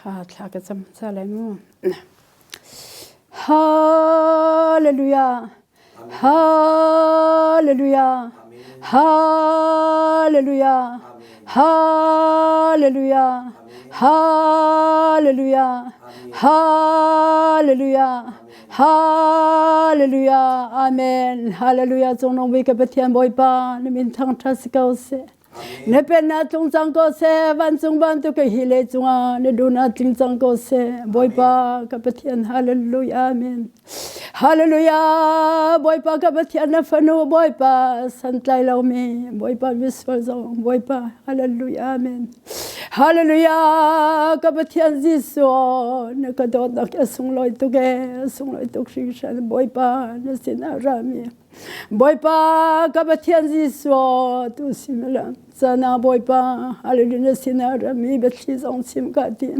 Kha thla ka cam sa lai mu. Hallelujah. Hallelujah. Hallelujah. Hallelujah. Hallelujah. Hallelujah. Hallelujah. Amen. Hallelujah. Cung nung bik ka Pathian Bawipa na min thangṭhat si ko seh. Na pennak tlung cang ko seh, vancung bantuk hi le cungah na duhnak tling cang ko seh. Bawipa ka Pathian, hallelujah, amen. Hallelujah, Bawipa ka Pathian na fanu, Bawipa santlai lomi, Bawipa misual zong, Bawipa, hallelujah, amen. Hallelujah, ka Pathian Jesuh, na ka dawtnak a sunglawi tuk e, sunglawi tuk hringhran, Bawipa na sinah rami. Bawipa ka Pathian Jesuh tu simila cana Bawipa hallelujah na sinah rami biathli zong chim ka ti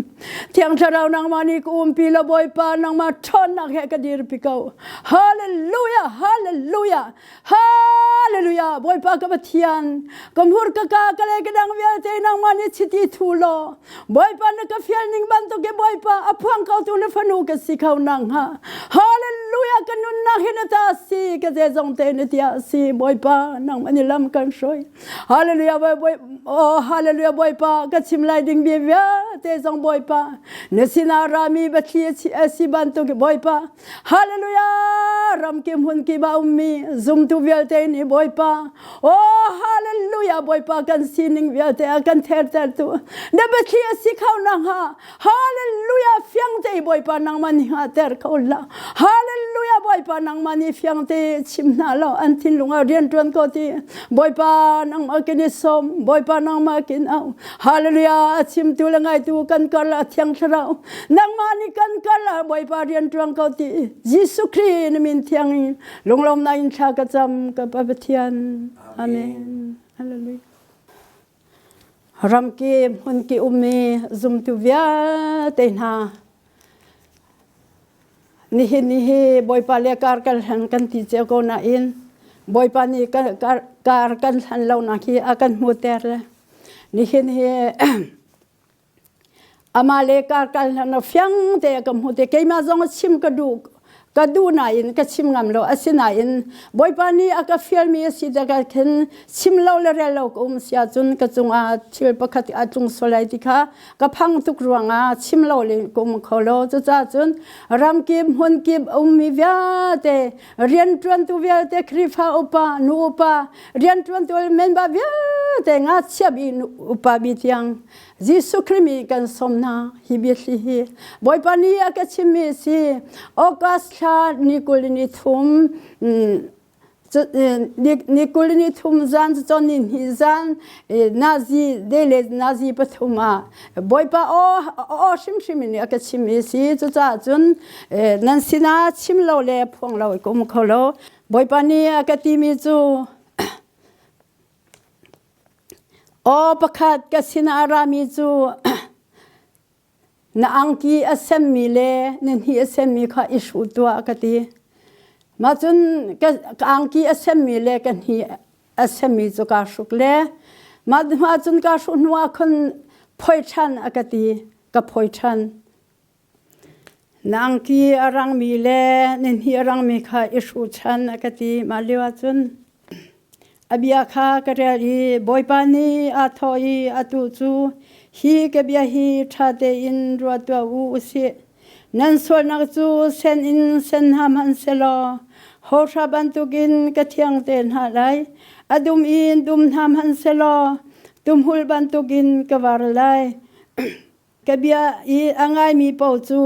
Thiang Thlarau nangmah nih ka umpi la Bawipa nangmah ṭhawnnak he ka dirpi ko hallelujah hallelujah hallelujah Bawipa ka Pathian ka hmur ka ka ka le ka dang vialte nangmah nih chiti thu law Bawipa na ka fial ning bantuk in Bawipa a phuang ko tu na fanu ka si kho nang ha. Hallelujah ka nunnak hi na ta si ka zeizong te na tia si Bawipa nang ani lam kan hroi. Hallelujah Bawi oh hallelujah Bawipa ka chim lai ding bia vialte zong Bawipa na sinah rami bathli a si bantuk Bawipa Hallelujah! Ramkim hmun kip ah ummi zumtu vialte nih Bawipa, oh hallelujah Bawipa kan sining vialte a kan thertertu na biathli a si kho na hnga hallelujah fiang te Bawipa nangmah nih hnga ter ko la hallelujah Bawipa nangmah nih fiang te chim hna law an thinlung ah rian tuan ko ti Bawipa nangmah kin i sawm Bawipa nangmah kin au hallelujah a chimtu le ngaitu kan kar la thiang thlarau nangmah nih kan kal ah Bawipa rian ṭuan ko ti Jesuh Khrih na min thiang in lunglawmnak in thla ka cam ka Pa Pathian amen hallelujah ramki hmunki ummi zumtu vialte hna nihin ni hi Bawipa le kar kan hlan kan ti cio ko nain Bawipa nih kar kan hlan lo nak hi a kan hmuter le nihin hi Amah le kar kal hlan fiang te ka hmu te keimah zong chim ka duh ka duh nain ka chim ngam lo asinain Bawipa nih a ka fialmi a si tikah khin chim lo le rel lo ka um si ahcun ka cungah thil pakhat a tlung sual lai ti kha ka phang tuk ruangah chim lo le ka um kho lo cucaah cun ramkip hmunkip ummi vialte rianṭuantu vialte Khrihfa upa nu upa rianṭuantu member vialte ngakchia bi upa bi tiang Jesuh Khrih mi kan sawm hna hi biathli hi Bawipa nih a ka chimmi a si August thla ni kul ni thum ni kul ni thum zan cun ni hnih zan nazi de le nazi pathum ah Bawipa aw aw hrimhrim in a ka chimmi a si cucaah cun nan sinah chim lo le phuang lo ka um kho lo Bawipa nih a ka timi cu Aw pakhat ka sinah a rami cu na angki a semmi le na hni a semmi kha i hruh tuah ka ti. Mah cun ka angki a semmi le ka hni a semmi cu kaa hruk le mah hnuah cun kaa hruh hnuah khan phoi ṭhan a ka ti. Ka phoi ṭhan. Na angki a rangmi le na hni a rangmi kha i hruh ṭhan a ka ti. Mah lio ah cun a bia kha ka rel i Bawipa nih aa thawh i atu cu hi ka bia hi ṭha tein ruat tuah u usih. Nan sualnak cu sen in sen hna hmanh selaw hawhra bantukin ka thiang te hna lai. A dum in dum hna hmanh selaw tumhul bantukin ka var lai. Ka bia i a ngaimi paoh cu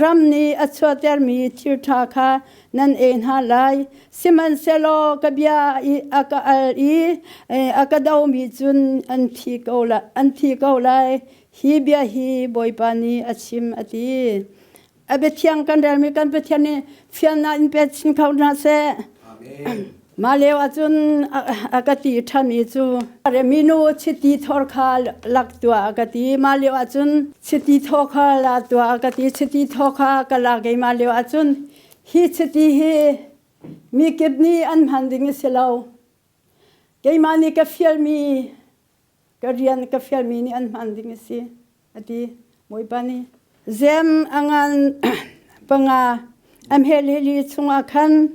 ram nih a chuahtermi thil ṭha kha nan ei hna lai. Sihmanhsehlaw ka bia i a ka al i a ka domi cun an thi ko lai. An thi ko lai. Hi bia hi Bawipa nih a chim, a ti. A biathiang kan relmi kan Pathian nih fiannak in pe chin kho hna seh. Amen. Mah lio ahcun a ka ti ṭhanmi cu minu chiti thor kha lak tuah a ka ti. Mah lio ahcun chiti thaw kha la tuah a ka ti. Chiti thaw kha ka lak i mah lio ahcun hi chiti hi mi kip nih an hman ding a si lo. Keimah nih ka fialmi ka rian ka fialmi nih an hman ding a si a ti. Bawipa nih zem a ngan panga a hmelhili chungah khan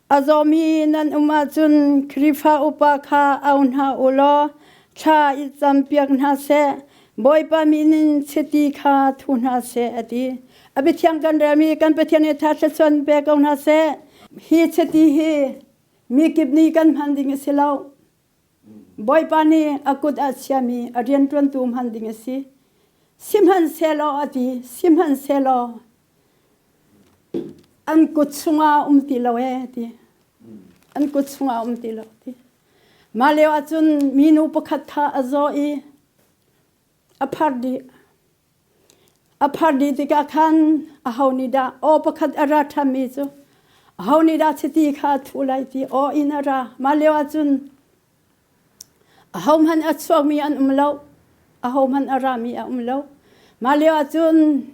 a zawmi nan um ahcun Khrihfa upa kha au hna u law thla i campiak hna seh. Bawipa min in chiti kha thu hna seh a ti. A biathiang kan relmi kan Pathian nih tha thluachuan pe ko hna seh. Hi chiti hi mi kip nih kan hman ding a si lo. Bawipa nih a kut ah chiami a rianṭuantu hman ding a si. Sihmanhsehlaw a ti, sihmanhsehlaw an kut chungah um ti lo ee ti. An kut chungah um ti lo ti. Mah lio ahcun minu pakhat kha a zaw i a phar dih. A phar dih tikah khan aho nih dah aw pakhat a ra ṭhanmi cu aho nih dah chiti kha a thuh lai ti aw in a ra. Mah lio ahcun ahohmanh a chuakmi an um lo. Ahohmanh a rami a um lo. Mah lio ahcun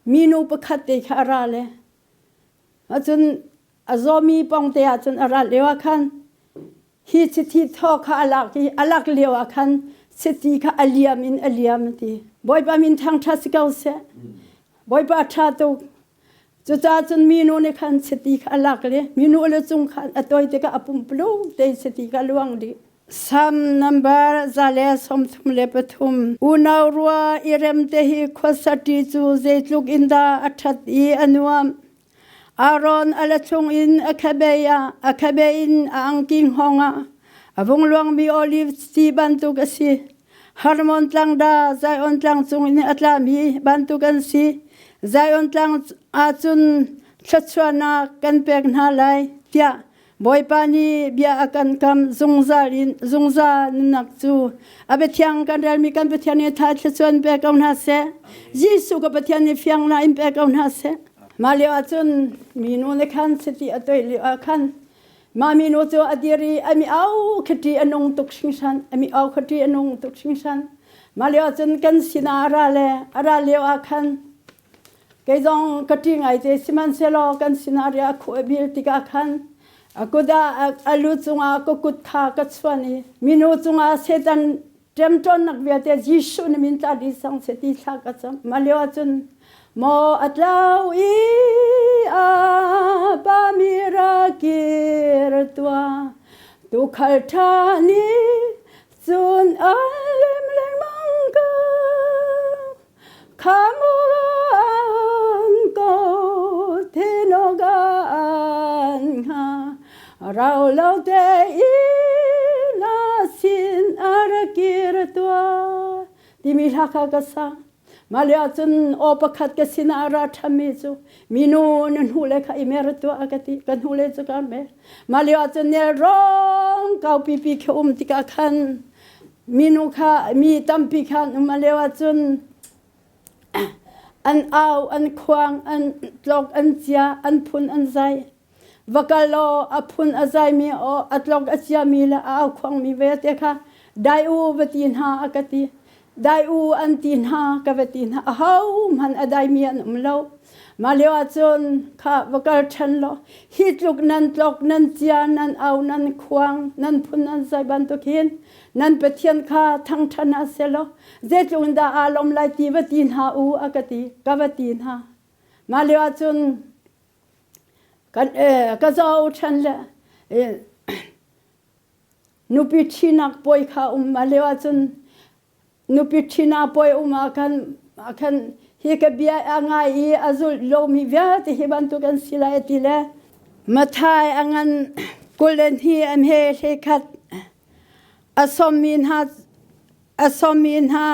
minu pakhat te kha a ra le ahcun a zawmi pawngte ahcun a rat lio ah khan hi chiti thaw kha a lak i a lak lio ah khan chiti kha a liam in a liam a ti. Bawipa min thangṭhat si ko seh. Bawipa ṭha tuk. Cucaah cun minu nih khan chiti kha a lak le minu le cung khan a toi tikah a pumpuluk tein chiti kha a luang dih. Sam nambar 133. Unau rua i rem te hi khuasati cu zeitluk in dah a ṭhat i a nuam. Aaron a la chungin a khabei ah a khabei in a angki hngawng ah a vung luangmi oliv ci bantuk a si. Hermon tlang da Zion tlang cungin a tlami bantuk an si. Zion tlang ahcun thluachuahnak kan pek hna lai tiah Bawipa nih bia a kan kam zungzal in zungzal nunnak cu a biathiang kan relmi kan Pathian nih tha thluachuan pe ko hna seh. Jesuh ka Pathian nih fiang na in pe ko hna seh. Mah lio ahcun minu nih khan chiti a toih lio ah khan mah minu cu a dir i a mi au khati a nung tuk hringhran a mi au khati a nung tuk hringhran. Mah lio ahcun kan sinah a ra le a ra lio ah khan kei zong ka ṭi ngai te sihmanhsehlaw kan sinah ria a khuh a bil tikah khan a kut ah a lu cungah ka kut kha ka chuan i minu cungah Satan Ṭemṭawnnak vialte Jesuh na min tla dih cang seh ti thla ka cam. Mah lio ahcun maw a tlau i a pa mi ra kir tuah tuukhal ṭha nih cun a lem lengmang ko khamuan ko thinogan hnga rau lo te in a sin a ra kir tuah timi hla kha ka sa mah lio ahcun aw pakhat ka sinah a ra ṭhanmi cu minu na hnu le kha i mer tuah a ka ti ka hnu le cu ka mer mah lio ahcun nelrawng kau pipi khi um tikah khan minu kha mi tampi khan um a lio ahcun an au an khuang an tlok an cia an phun an zai va kal law a phun a zaimi aw a tlok a ciami le a au khuangmi vialte kha dai u va ti hna a ka ti dai u an ti hna ka va ti hna ahohmanh a daimi an um lo mah lio ahcun kha va kal ṭhan law hi tluk nan tlok nan cia nan au nan khuang nan phun nan zai bantuk hin nan Pathian kha thangṭhat hna sehlaw zeitluk in dah aa lawm lai ti va ti hna u a ka ti ka va ti hna mah lio ahcun kan ka zoh ṭhan le nupi ṭhinak puai kha um mah lio ahcun nupi ṭhinak puai um ah khan khan hi ka bia a ngai i a zulh lomi vialte hi bantuk an si lai a ti le Mathai a ngan 20 le hnih an he hlei khat a sawmmi hna a sawmmi hna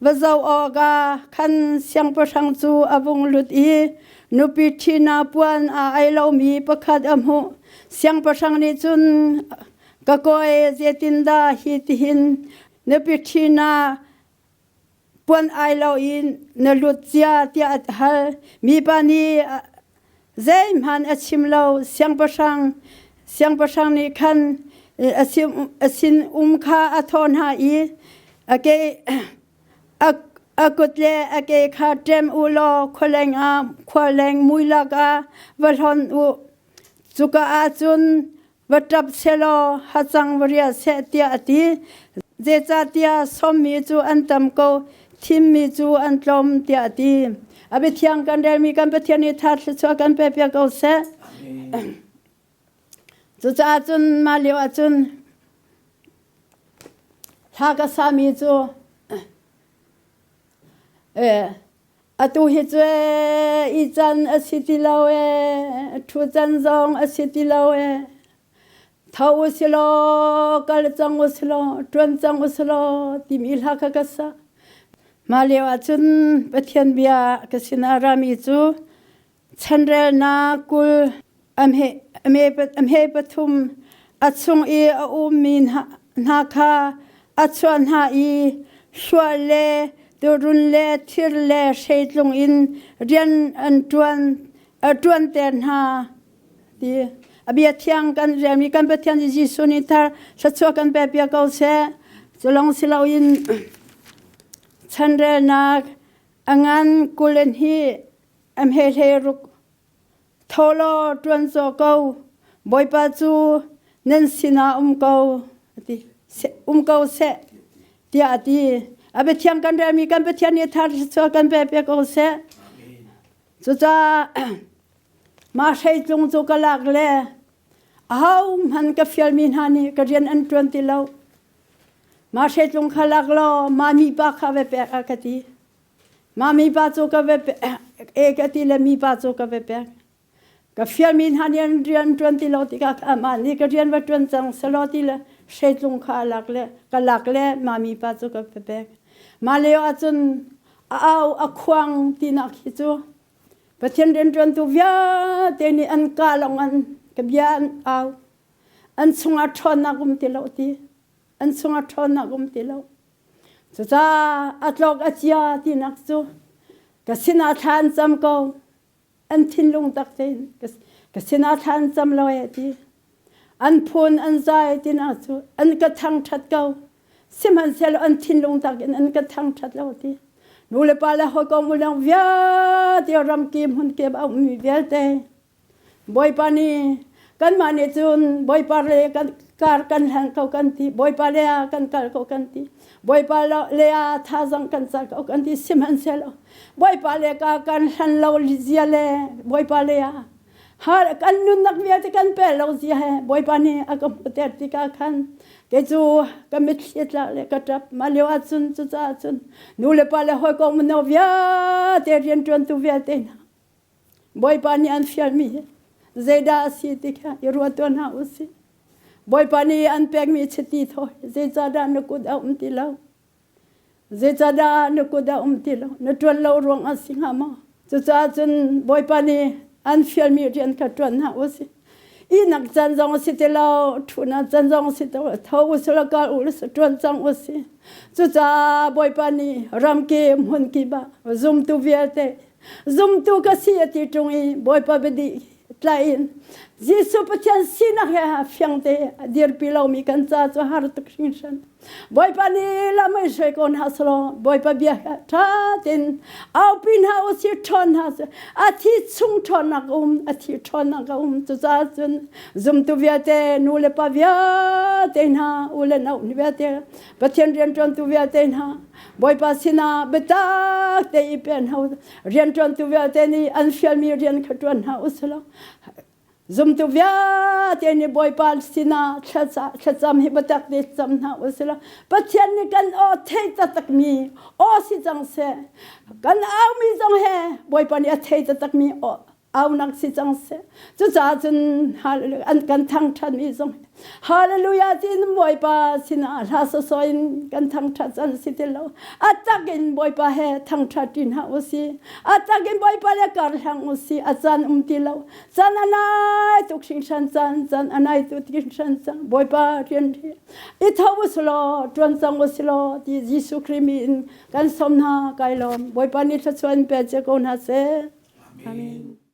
va zoh awkah khan siangpahrang cu a vung lut i nupi ṭhina puan aa ei lomi pakhat a hmuh. Siangpahrang nih cun ka kawi zeitindah hi tihin nupi ṭhina puan ai loin na lut cia tiah a hal. Mipa nih zeihmanh a chim lo. Siangpahrang siangpahrang nih khan a sin-um kha a thawh hna i a ke a kut le a ke kha ṭem u law khualeng ah khualeng mui lakah va hlonh u. Cuka ah cun va ṭap sehlaw hacang va riah seh tiah a ti. Zeicahtiah sawmmi cu an tam ko. Thimmi cu an tlawm tiah a ti. A biathiang kan relmi kan Pathian nih tha thluachuah kan pe piak ko seh. Cucaah cun mah lio ah cun hla ka sami cu atu hi cu i can a si ti lo ee, ṭhu can zong a si ti lo ee. Tho u si law, kal cang u si law, ṭuan cang u si law timi hla kha ka sa. Mah lio ah cun Pathian bia ka sinah a rami cu chanrelnak 20 a hme pathum a chung i a ummi hna kha a chuah hna i hluah le turun le thir le hreitlung in rian an ṭuan a ṭuanter hna ti a bia thiang kan relmi kan Pathian Jesuh nih thar thluachuah kan pe piak ko seh. Culong si loin chanrelnak a ngan kulen hi a hme hle ruk tho law ṭuan caw ko Bawipa cu nan sinah um ko ati um ko seh tiah a ti. A biathiang kan relmi kan Pathian nih thar thluachuah kan pe piak ko seh. Cucaah mah hreitlung cu ka lak le ahohmanh ka fialmi hna nih ka rian an ṭuan ti lo. Mah hreitlung kha lak law mah mipa kha va pek a ka ti. Mah mipa cu ka va pek e ka ti le mipa cu ka va pek. Ka fialmi hna nih an rian ṭuan ti lo tikah amah nih ka rian va ṭuan cang selaw ti le hreitlung kha a lak le ka lak le mah mipa cu ka va pek. Mah lio ahcun a au a khuang tinak hi cu Pathian rianṭuantu vialte nih an ka lawng an ka bia an au. An chungah ṭhawnnak um ti lo ti. An chungah ṭhawnnak um ti lo. Cucaah a tlok a cia tinak cu ka sinah thla an cam ko. An thinlung tak tein ka sinah thla an cam lo e ti. An phun an zai tinak cu an ka thangṭhat ko. Sihmanhsehlaw an thinlung tak in an ka thangṭhat lo ti. Nu le pa le hawikom unau vialte ramki hmunkip a ummi vialte Bawipa nih kanmah nih cun Bawipa le kan kar kan hlan ko kan ti Bawipa le ah kan kal ko kan ti Bawipa le ah thazang kan car ko kan ti sihmanhsehlaw Bawipa le ka kan hlan lo zia le Bawipa le ah har kan nunnak vialte kan pe lo zia he Bawipa nih a ka hmuhter tikah khan kei cu ka mitthli tla le ka ṭap mah lio ahcun cucaah cun nu le pa le hawikom mino vialte rianṭuantu vialte hna Bawipa nih an fialmi hi zeidah a si ti kha i ruat tuah hna u sih. Bawipa nih an pekmi chiti thaw zeicahdah na kut a um ti lo? Zeicahdah na kut a um ti lo? Na ṭuan lo ruang a si hnga maw? Cucaah cun Bawipa nih an fialmi rian kha ṭuan hna u sih. Ihnak caan zong a si ti lo, ṭhunak caan zong a si ti lo, tho u sih law kal u sih, ṭuan cang u sih. Cucaah Bawipa nih ramkip hmunkip ah zumtu vialte zumtu ka si a ti ṭung i Bawipa biadi tlai in Jesuh Pathian sinak he fiang te a dirpi lomi kan ca cu har tuk hringhran. Bawipa nih lam in hruai ko hna selaw Bawipa bia he ṭha tein aupi hna u si ṭhawn hna sih a thi chung ṭhawnnak a um a thi ṭhawnnak a um cucaah cun zumtu vialte nu le pa vialte hna u le nau vialte Pathian rianṭuantu vialte hna Bawipa sinah biatak te i pen hau rianṭuantu vialte nih an fialmi rian kha ṭuan hna usulaw zumtu vialte nih Bawipa sinah thlacam hi biatak te cam hna usulaw Pathian nih kan aw thei taktakmi aw si cang seh kan aumi zong he Bawipa nih a thei taktakmi aw aunak si cang seh. Cucaah cun an kan thangṭhatmi zong Hallelujah tiin Bawipa sinah hla sawsawh in kan thangṭhat can si ti lo. A tak in Bawipa he thangṭhat ṭi hna u si. A tak in Bawipa le kar hlang u si. A caan um ti lo. Caan a nai tuk hringhran caan, caan a nai tuk hringhran cang. Bawipa rian hi i tho u si law, ṭuan cang u si law ti Jesuh Khrih mi in kan sawm hna kai lawm. Bawipa nih thluachuah in pe cio ko hna seh. Amen.